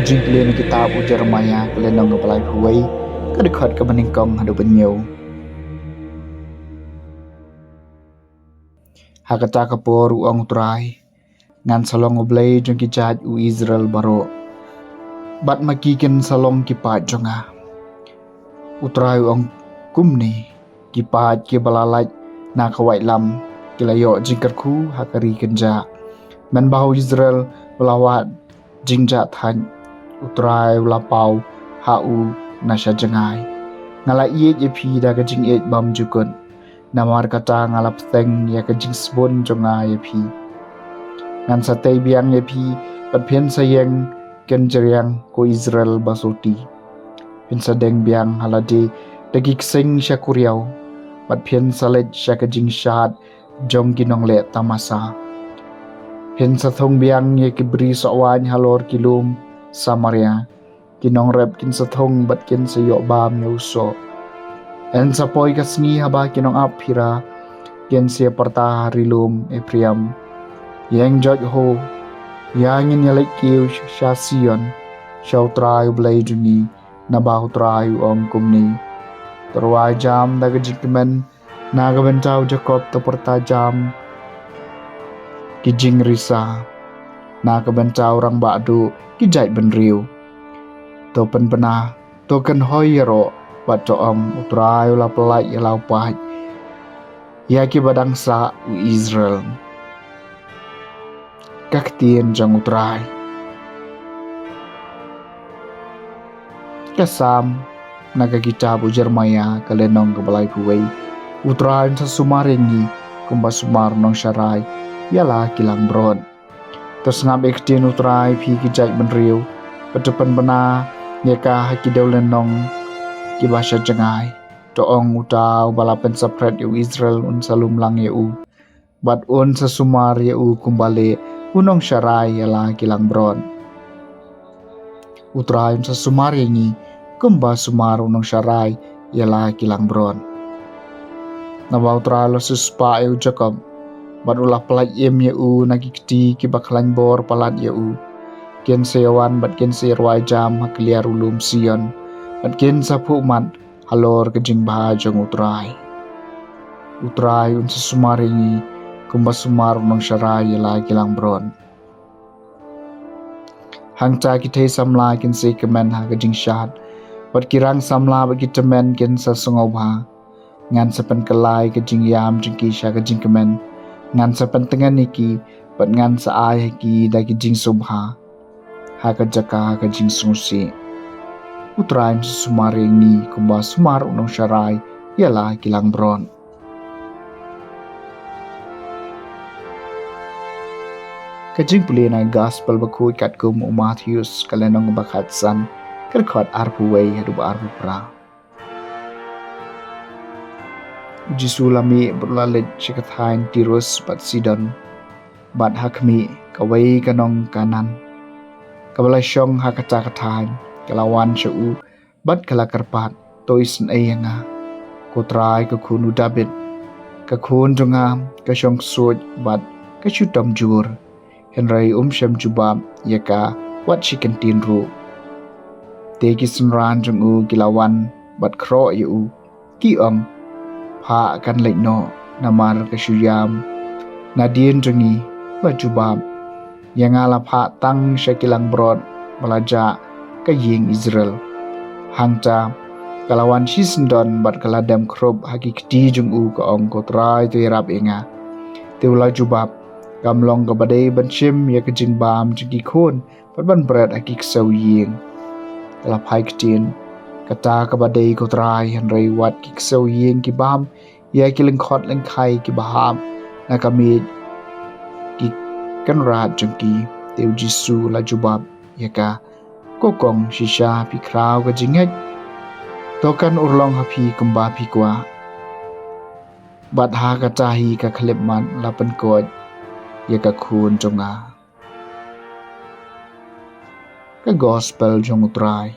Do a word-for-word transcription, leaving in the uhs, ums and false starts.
Jingpule na kitab u Jeremiah, ka lynnong kaba laiphew wei, ka dkhot kaba nyngkong haduh ba hynñiew. Ha kata ka por u ong u Trai, ngan sa long u Blei jong ki jait u Israel baroh, bad ma ki kin sa long ki paid jong nga. U Trai u ong kumne: Ki paid kiba la lait na ka waitlam ki la ïoh jingkyrkhu ha ka ri kynjah. Mynba u Israel u la wad jingjahthait, u Trai u la paw ha u na sha jngai. Nga la ïeit ïa phi da ka jingïeit bymjukut, namar kata nga la bteng ïa ka jingsbun jong nga ïa phi. Ngan sa tei biang ïa phi, bad phin sa ïeng kynjriang, ko Israel ba soti. Phin sa deng biang ha lade da ki ksing sha kuriaw, bad phin sa leit sha ka jingshad jong ki nongleh tamasa. Phin sa thung biang ïa ki bri soh waiñ halor ki lum Samaria. Ki nongrep kin sa thung bad kin sa ïoh bam ïa u soh. Yn sa poi ka sngi haba ki nongap phira kin sa ïa pyrta ha ri lum Ephraim: Ïeng joit ho, ïa ngin ïa leit kiew sha Sion, sha u Trai u Blei jong ngi, naba u Trai u ong kumne: To rwai jam da ka jingkmen na ka bynta u Jakob, to pyrta jam ki jingrisa na ka bynta u rangbah duh ki jait bynriew. To pynbna, to kynhoi ïaroh, bad to ong: U Trai u la pyllait ïa la u paid, ïa kiba dang sah u Israel. Ka ktien jong u Trai. Ka Salm na ka kitab u Jeremiah, ka lynnong kaba laiphew wei. U Trai un sa sumar ïa ngi kumba sumar u nongsharai ïa la ki langbrot. To sngap ïa ka ktien u Trai, phi ki jait bynriew, bad to pynbna ïa ka ha ki dewlynnong kiba sha jngai. To ong: Uta uba la pynsaphriang ïa u Israel un sa lum lang ïa u, bad un sa sumar ïa u kumba leh u nongsharai ïa la ki langbrot. U Trai un sa sumar ïa ngi kumba sumar u nongsharai ïa la ki langbrot. Naba u Trai u la siewspah ïa u Jakob, bad u la pyllait im ïa u na ki kti kiba khlaiñ bor palat ïa u. Kin sa ïa wan bad kin sa ïa rwai jam ha kliar u lum Sion, bad kin sa phuhmat halor ka jingbha jong u Trai. U Trai un sa sumar ïa ngi kumba sumar u nongsharai ïa la ki langbrot. Hangta ki thei samla kin sa ïakmen ha ka jingshad, bad ki rang samla bad ki tymmen kin sa sngewbha. Ngan sa pynkylla ïa ka jingïam jong ki sha ka jingkmen. Ngan sa pyntngen ïa ki, bad ngan sa ai ha ki da ki jingsngewbha ha ka jaka ka jingsngewsih. U Trai un sa sumar ïa ngi kumba sumar u nongsharai ïa la ki langbrot. Ka jingpule na ka Gospel bakhuid katkum u Mathaios, ka lynnong ba khatsan, ka dkhot arphew wei haduh ba arphew phra. U Jisu u la mih bad u la leit sha ka thaiñ Tirus bad Sidon. Bad ha khmih, kawei ka nong Kanaan, kaba la shong ha kata ka thaiñ, ka la wan sha u, bad ka la kyrpad: To isynei ïa nga, ko Trai, ko Khun u Dabid. Ka khun jong nga ka shong ksuid bad ka shu tom jur, hynrei um shym jubab ïa ka wat shi kyntien ruh. Te ki synran jong u ki la wan bad khroh ïa u, ki ong: Phah, kan leit noh, namar ka shu ïam. Nadien jong ngi, la jubab ïa nga, la phah tang sha ki langbrot ba la jah ka ïing Israel. Hangta ka la wan shisyndon bad ka la dem khrup ha ki kti jong u, ka ong: Ko Trai, to ïarap ïa nga. Te u la jubab: Kam long kaba dei ban shim ïa ka jingbam jong ki khun bad ban bret ha ki ksew ïing. Ka la phai ktien: Kata kaba dei, ko Trai, hynrei wat ki ksew ïing ki bam ïa ki lyngkhot lyngkhai kiba hap na ka miej ki kynrad jong ki. Te u Jisu u la jubab ïa ka: Ko kong, shisha phi khraw ka jingngeit. To kan urlong ha phi kumba phi kwah. Bad ha kata hi ka khyllipmat la pynkoit ïa ka khun jong nga. Ka Gospel jong u Trai.